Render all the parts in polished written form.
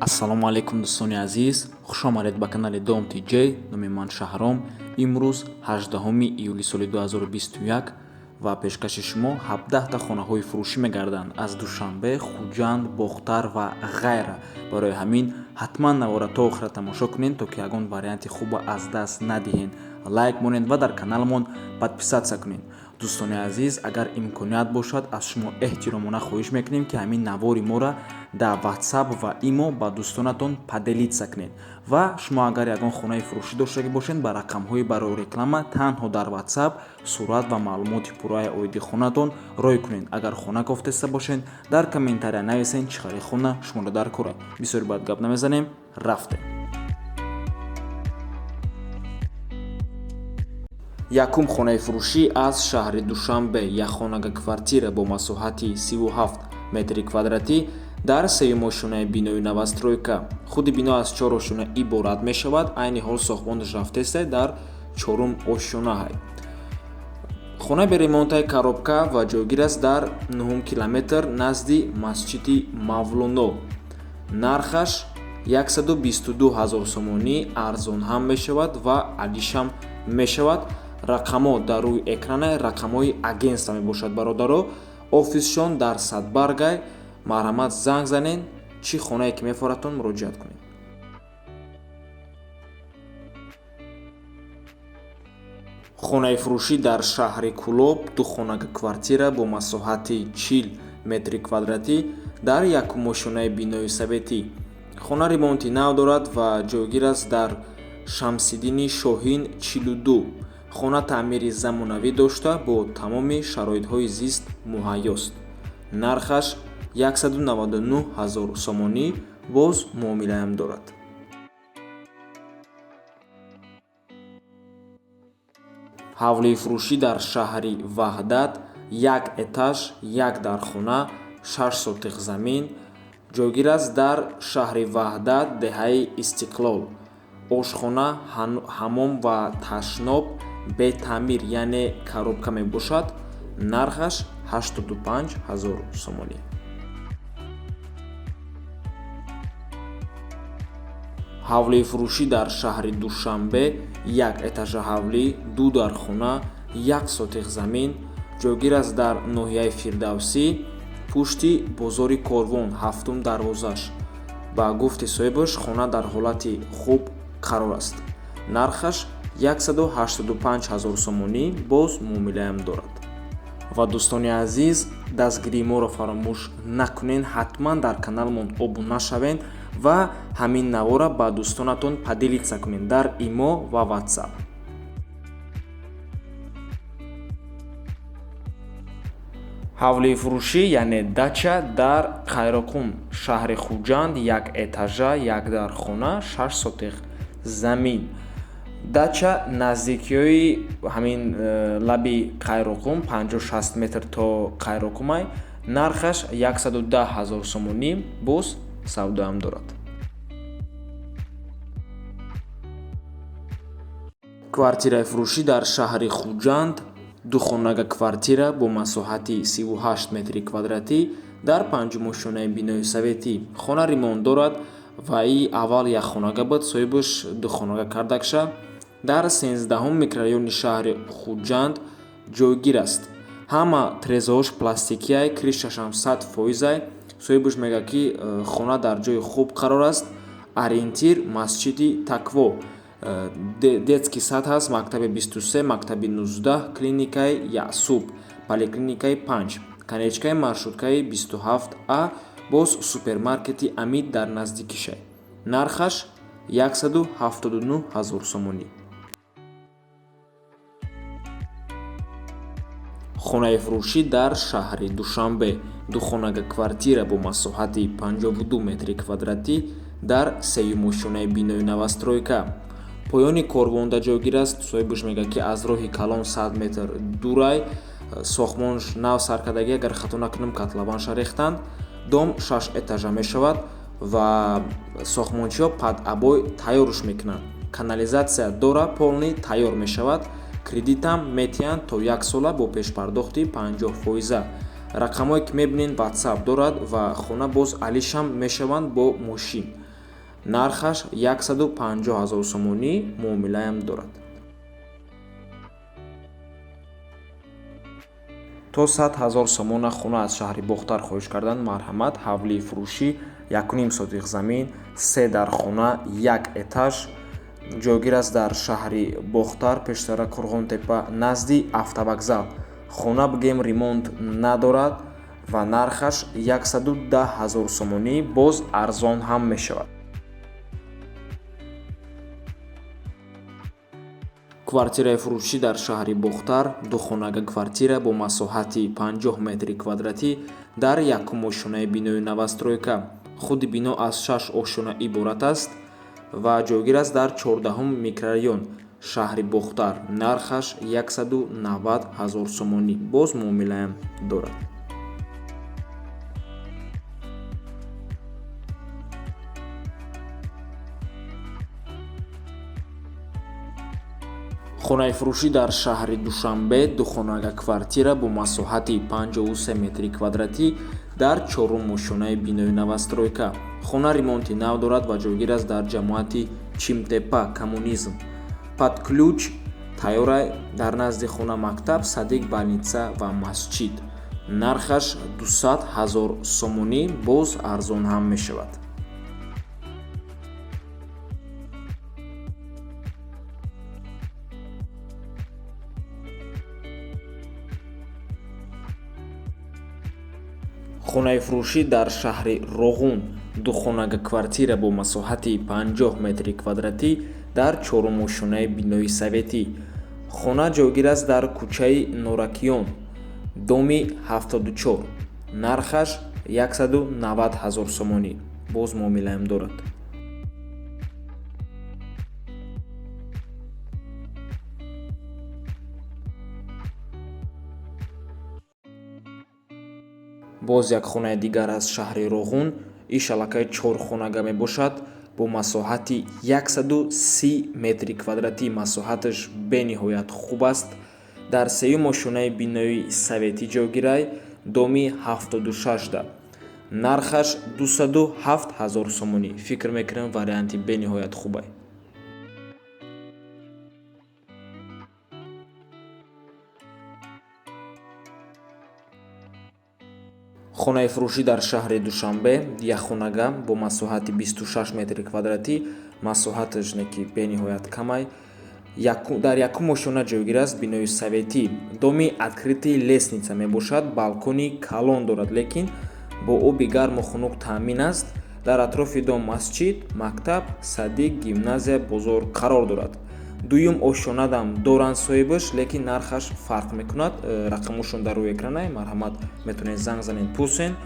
Ассалому алайкум, дӯстони азиз, хуш омадед ба канали Дом ТJ. Номи ман Шаҳром. Имрӯз 18 июли соли 2021 ва пешкаши шумо 17та хонаҳои фурӯшӣ мегарданд аз Душанбе, Хуҷанд, Бохтар ва ғайра. Барои ҳамин ҳатман навора то охира тамошо кунед, то ки ягон варианти хуба аз даст надиҳед. Лайк монед ва дар каналамон подписаться кунед. Дӯстони азиз, агар имконият бошад, аз шумо эҳтиромона хоҳиш мекунем, ки ҳамин навори моро дар Ватсап ва Имо ба дӯстонатон поделиться кунед. Ва шумо агар ягон хонаи фурӯшӣ доштагӣ бошед, ба рақамҳои барои реклама танҳо дар Ватсап сурат ва маълумоти пурраи оиди хонатон рой кунед. Агар хона кофтеста бошед, дар комментария нависед, чӣ хари хона шуморо дар кора. Бисёр бад гап намезанем, рафтем. Якум хонаи фурӯшӣ аз шаҳри Душанбе: якхонага квартира бо масоҳати 37 метри квадратӣ дар сеюмошёнаи бинои новостройка. Худи бино аз чор ошёна иборат мешавад. Айни ҳол сохтмонаш рафтеста, дар чорум ошёнаҳай. Хона беремонтаи, коробка ва ҷойгир аст дар нуҳум километр, назди масҷиди Мавлоно. Нархаш 122 ҳазор сомонӣ, арзон ҳам мешавад ва алишам мешавад. Рақамҳо дар рӯи экрана, рақамҳои агентства мебошад, бародаро. Офисшон дар Садбаргай. Марҳамат, занг занед, чӣ хонае ки мефоратон, муроҷиат кунед. Хонаи фурӯшӣ дар шаҳри Кӯлоб: духонага квартира бо масоҳати 40 метри квадратӣ дар якумошёнаи бинои советӣ. Хона ремонти нав дорад ва ҷойгир аст дар Шамсиддини Шоҳин, 42. Хона таъмири замонавӣ дошта, бо тамоми шароитҳои зист муҳайёст. Нархаш 199 ҳазор сомонӣ, боз муомилаам дорад. Ҳавлии фурӯшӣ дар шаҳри Ваҳдат: як этаж, як дархона, 6 сотих замин. Ҷойгир аст дар шаҳри Ваҳдат, деҳаи Истиқлол. Ошхона, ҳамом ва ташноб бетаъмир, яъне коробка мебошад. Нархаш 85 ҳазор сомонӣ. Ҳавлии фурӯшӣ дар шаҳри Душанбе: як этажа ҳавлӣ, ду дархона, 1 сотих замин. Ҷойгир аст дар ноҳияи Фирдавсӣ, пушти бозори Корвон, ҳафтум дарвозаш. Ба гуфти соҳибаш, хона дар ҳолати хуб қарор аст. Нархаш 185 ҳазор сомонӣ, боз муомилаам дорад. Ва дӯстони азиз, дастгирии моро фаромӯш накунед. Ҳатман дар каналмон обуна шавед ва ҳамин навора ба дӯстонатон поделиться кунед дар Имо ва Ватсап. Ҳавлии фурӯшӣ, яъне дача, дар Қайроқум, шаҳри Хуҷанд: як этажа, як дархона, 6 сотих замин. Дача наздикиҳои ҳамин лаби Қайроқум, 50-60 метр то Қайроқумай. Нархаш 110 ҳазор сомонӣ, боз савдоам дорад. Квартираи фурӯшӣ дар шаҳри Хуҷанд: духонага квартира бо масоҳати 38 метри квадратӣ дар панҷумошёнаи бинои советӣ. Хона ремонт дорад ва и аввал якхонага буд, соҳибаш духонага кардакша. Дар 13-ҳум микрорайони шаҳри Хуҷанд ҷойгир аст. Ҳама трезаҳош пластикиай, крышашам 100%-ай. Соҳибаш мегӯяд, ки хона дар ҷои хуб қарор аст. Ориентир масҷиди Такво, детский сад ҳаст, мактаби 23, мактаби 19, клиникаи Яъсуб, поликлиникаи 5, конечкаи маршруткаи 27А, боз супермаркети Амид дар наздикишай. Нархаш 179 ҳазор сомонӣ. Хонаи фурӯшӣ дар шаҳри Душанбе: духонага квартира бо масоҳати 52 метри квадратӣ дар сеюмошёнаи бинои новостройка, поёни Корвонда ҷойгир аст. Соҳибаш мегӯяд, ки аз роҳи калон 100 метр дурай. Сохтмонш нав саркардагӣ, агар хато накунам, котлованша рехтанд. Дом шаш этажа мешавад ва сохтмончиҳо под обой тайёрш мекунанд. Канализатсия дора, полный тайёр мешавад. Кредитам метиҳанд то як сола бо пешпардохти 50%. Рақамҳое ки мебинед, Ватсап дорад ва хона боз алишам мешаванд бо мошин. Нархаш 150 000 сомонӣ, муомилаам дорад. То 100 000 сомона хона аз шаҳри Бохтар хоҳиш кардан, марҳамат. Ҳавлии фурӯшӣ, 1,5 сотих замин, 3 дар хона, 1 этаж, ҷойгир аст дар шаҳри Бохтар, пештара Қурғонтеппа, назди автовокзал. Хона бигем ремонт надорад ва нархаш 110 000 сомонӣ, боз арзон ҳам мешавад. Квартираи фурӯшӣ дар шаҳри Бохтар, духонага квартира бо масоҳати 50 метри квадратӣ дар якум ошёнаи бинои новостройка. Худи бино аз 6 ошёна иборат аст ва ҷойгир аст дар 14 микрорайон шаҳри Бохтар. Нархаш 190 000 сомонӣ, боз муомилаам дорад. Хонаи фурӯшӣ дар шаҳри Душанбе, духонага квартира бо масоҳати 53 метри квадратӣ дар чорум ошёнаи бинои новостройка. Хона ремонти нав дорад ва ҷойгир аст дар ҷамоати Чимтепа, Коммунизм. Под ключ тайёра, дар назди хона мактаб, садик, больница ва масҷид. Нархаш 200 000 сомонӣ, боз арзон ҳам мешавад. Хонаи фурӯшӣ дар шаҳри Роғун, духонага квартира бо масоҳати 50 метри квадратӣ дар чорум ошёнаи бинои советӣ. Хона ҷойгир аст дар кӯчаи Норакиён, доми 74. Нархаш 190 000 сомонӣ, боз муомилаам дорад. Боз як хонаи дигар аз шаҳри Роғун, иш аллакай чорхонага мебошад бо масоҳати 130 метри квадратӣ. Масоҳаташ бениҳоят хуб аст. Дар сеюм ошёнаи бинои советӣ ҷойгирай, доми 76-да. Нархаш 207 000 сомонӣ. Фикр мекунам, варианти бениҳоят хубай. Хонаи фурӯшӣ дар шаҳри Душанбе, якхонага бо масоҳати 26 метри квадратӣ, масоҳаташ не ки бениҳоят камай. Дар якум ошёна ҷойгир аст, бинои советӣ, доми открытый лестница мебошад, балкони калон дорад, лекин бо оби гарму хунук таъмин аст. Дар атрофи дом масҷид, мактаб, садик, гимназия, бозор қарор дорад. Дуюм ошёнадам доранд соҳибаш, лекин нархаш фарқ мекунад. Рақамошон дар рӯи экранай, марҳамат, метавонед занг занед, пурсен.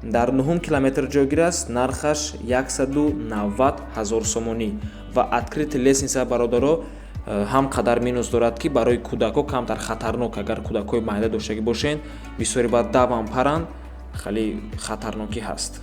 Дар нуҳум километр ҷойгир аст, нархаш 190 000 сомонӣ ва открытый лестница. Бародаро, ҳам қадар минус дорад, ки барои кӯдакҳо камтар хатарнок. Агар кӯдакҳои майда доштагӣ бошед, бисёре баъд давам паранд, хеле хатарнокӣ ҳаст.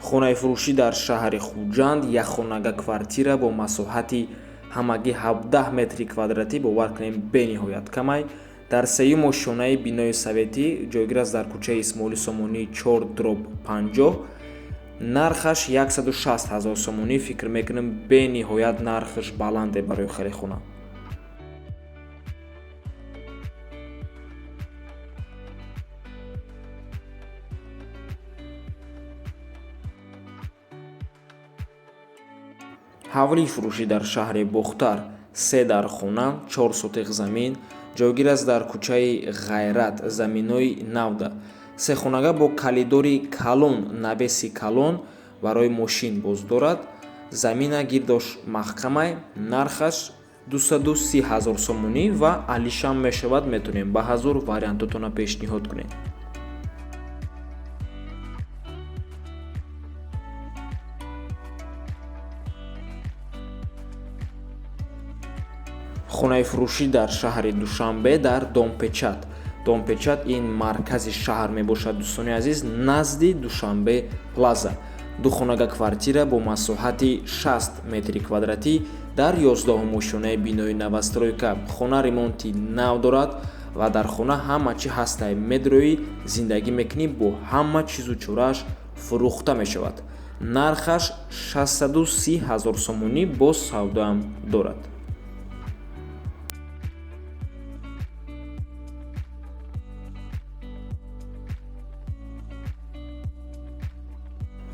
Хонаи фурӯшӣ дар шаҳри Хуҷанд, якхонага квартира бо масоҳати ҳамагӣ 17 метри квадратӣ, бовар кунем, бениҳоят камай. Дар сеюм ошёнаи бинои советӣ ҷойгир аст, дар кӯчаи Исмоили Сомонӣ 4/50. Нархаш 160 000 сомонӣ. Фикр мекунам, бениҳоят нархаш баланде барои хари хона. Ҳавлии фурӯшӣ дар шаҳри Бохтар, се дар хона, 4 сотих замин, ҷойгир аст дар кӯчаи Ғайрат, заминои навда. Сехонага бо калидори калон, навеси калон барои мошин боз дорад. Замина гирдош маҳкамай. Нархаш 230 000 сомонӣ ва алишам мешавад, метавонем ба ҳазур вариантотона пешниҳод кунем. Хонаи фурӯшӣ дар шаҳри Душанбе, дар Домпечат. Домпечат ин маркази шаҳр мебошад, дӯстони азиз, назди Душанбе Плаза. Духонага квартира бо масоҳати 60 метри квадратӣ. Дар 11 ошёнаи бинои новостройка. Хона ремонти нав дорад ва дар хона ҳама чӣ ҳастай. Медроӣ, зиндагӣ мекунӣ, бо ҳама чизу чорааш фурӯхта мешавад. Нархаш 630 ҳазор сомонӣ, боз савдоам дорад.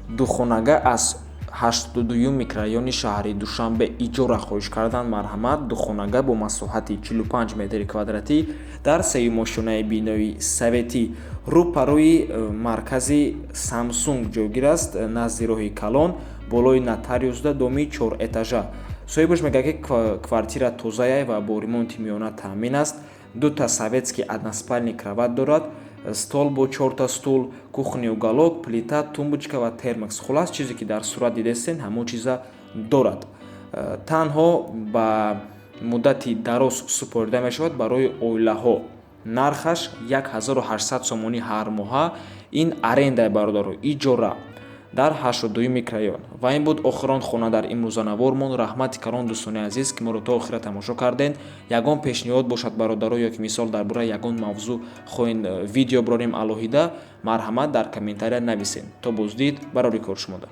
Духонага аз 82 микрорайони шаҳри Душанбе иҷора хоҳиш кардан, марҳамат. Духонага бо масоҳати 45 метри квадратӣ дар сеюм ошёнаи бинои Советӣ, рӯпарӯи маркази Самсунг ҷойгир аст, назди роҳи калон, болои нотариусда, доми 4 этажа. Соҳибаш мегӯяд, ки квартира тозая ва бо ремонти миёна таъмин аст. Дута советский односпальный кровать дорад, стол бо чорта стул, кухонный уголок, плита, тумбочка ва термос. Хулас, чизе ки дар сурат дидестен, ҳамон чиза дорад. Танҳо ба муддати дароз супорида мешавад барои оилаҳо. Нархаш 1800 сомонӣ ҳар моҳа. Ин аренда, бародаро, иҷора дар 82 микрорайон. Ва ин буд охирон хона дар имрӯзанавормон. Раҳмати калон, дӯстони азиз, ки моро то охира тамошо кардем. Ягон пешниҳод бошад, бародаро, ё ки мисол дар бораи ягон мавзӯъ хоҳем видео бирорем алоҳида, марҳамат, дар комментария нависем. То боздид, барори кор шумода.